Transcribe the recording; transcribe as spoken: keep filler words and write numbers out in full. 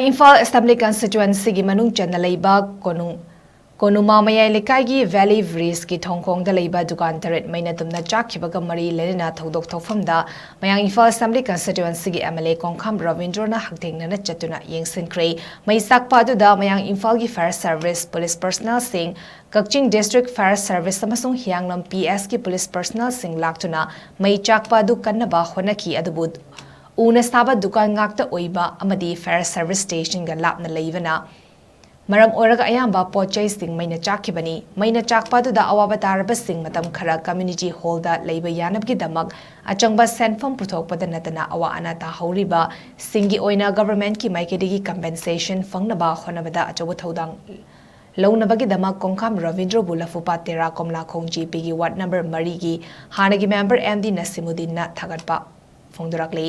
Imphal assembly ꯀꯟꯁꯇꯤꯇ꯭ꯋꯦꯟꯁꯤꯒꯤ ꯃꯅꯨꯡ ꯆꯟꯅ ꯂꯩꯕ ꯀꯣꯅꯨꯡ ꯀꯣꯅꯨꯃꯥ ꯃꯌꯥꯏ ꯂꯩꯀꯥꯏꯒꯤ ꯚꯦꯂꯤ ꯕ꯭ꯔꯤꯖꯀꯤ ꯊꯣꯡꯈꯣꯡꯗ ꯂꯩꯕ ꯗꯨꯀꯥꯟ ꯇꯔꯦꯠ ꯃꯩꯅ ꯇꯨꯝꯅ ꯆꯥꯛꯈꯤꯕꯒ ꯃꯔꯤ ꯂꯩꯅꯅ ꯊꯧꯗꯣꯛ ꯊꯣꯛꯐꯝꯗ ꯃꯌꯥꯡ ꯏꯝꯐꯥꯜ ꯑꯦꯁꯦꯝꯕ꯭ꯂꯤ ꯀꯟꯁꯇꯤꯇ꯭ꯋꯦꯟꯁꯤꯒꯤ ꯑꯦꯝ ꯑꯦꯜ ꯑꯦ ꯀꯣꯡꯈꯥꯝ ꯔꯕꯤꯟꯗ꯭ꯔꯣꯅ ꯍꯛꯊꯦꯡꯅꯅ ꯆꯠꯇꯨꯅ ꯌꯦꯡꯁꯤꯟꯈ꯭ꯔꯦ꯫ ꯃꯩ ꯆꯥꯛꯄ ꯑꯗꯨꯗ ꯃꯌꯥꯡ ꯏꯝꯐꯥꯜꯒꯤ ꯐꯥꯌꯔ ꯁꯔꯚꯤꯁ, ꯄꯨꯂꯤꯁ ꯄꯔꯁꯅꯦꯜꯁꯤꯡ, ꯀꯛꯆꯤꯡ ꯗꯤꯁꯇ꯭ꯔꯤꯛ ꯐꯥꯌꯔ ꯁꯔꯚꯤꯁ ꯑꯃꯁꯨꯡ ꯍꯤꯌꯥꯡꯂꯝ ꯄꯤ ꯑꯦꯁꯀꯤ ꯄꯨꯂꯤꯁ ꯄꯔꯁꯅꯦꯜꯁꯤꯡ ꯂꯥꯛꯇꯨꯅ ꯃꯩ ꯆꯥꯛꯄ ꯑꯗꯨ ꯀꯟꯅꯕ ꯍꯣꯠꯅꯈꯤ꯫ ꯑꯗꯨꯕꯨ ꯎꯅ ꯁꯥꯕ ꯗꯨꯀꯥꯟ ꯉꯥꯛꯇ ꯑꯣꯏꯕ ꯑꯃꯗꯤ ꯐꯥꯌꯔ ꯁꯔꯚꯤꯁ ꯁ꯭ꯇꯦꯁꯟꯒ ꯂꯥꯞꯅ ꯂꯩꯕꯅ ꯃꯔꯝ ꯑꯣꯏꯔꯒ ꯑꯌꯥꯝꯕ ꯄꯣꯠ ꯆꯩꯁꯤꯡ ꯃꯩꯅ ꯆꯥꯛꯈꯤꯕꯅꯤ꯫ ꯃꯩꯅ ꯆꯥꯛꯄ ꯑꯗꯨꯗ ꯑꯋꯥꯕ ꯇꯥꯔꯕꯁꯤꯡ ꯃꯇꯝ ꯈꯔ ꯀꯝꯃ꯭ꯌꯨꯅꯤꯇꯤ ꯍꯣꯜꯗ ꯂꯩꯕ ꯌꯥꯅꯕꯒꯤꯗꯃꯛ ꯑꯆꯪꯕ ꯁꯦꯟꯐꯝ ꯄꯨꯊꯣꯛꯄꯗ ꯅꯠꯇꯅ ꯑꯋꯥ ꯑꯅꯥ ꯇꯥꯍꯧꯔꯤꯕꯁꯤꯡꯒꯤ ꯑꯣꯏꯅ ꯒꯚꯔꯟꯃꯦꯟꯠꯀꯤ ꯃꯥꯏꯀꯩꯗꯒꯤ ꯀꯝꯄꯦꯟꯁꯦꯁꯟ ꯐꯪꯅꯕ ꯍꯣꯠꯅꯕꯗ ꯑꯆꯧꯕ ꯊꯧꯗꯥꯡ ꯂꯧꯅꯕꯒꯤꯗꯃꯛ ꯀꯣꯡꯈꯥꯝ ꯔꯕꯤꯟꯗ꯭ꯔꯕꯨ ꯂꯐꯨꯄꯥꯠ ꯇꯦꯔꯥ ꯀꯣꯝꯂꯥꯈꯣꯡ ꯖꯦ ꯄꯤꯒꯤ ꯋꯥꯔꯗ ꯅꯝꯕꯔ ꯃꯔꯤꯒꯤ ꯍꯥꯟꯅꯒꯤ ꯃꯦꯝꯕꯔ ꯑꯦꯝ ꯗꯤ ꯅꯁꯤꯃꯨꯗꯤꯟꯅ ꯊꯥꯒꯠꯄ ꯐꯣꯡꯗꯣꯔꯛꯂꯤ꯫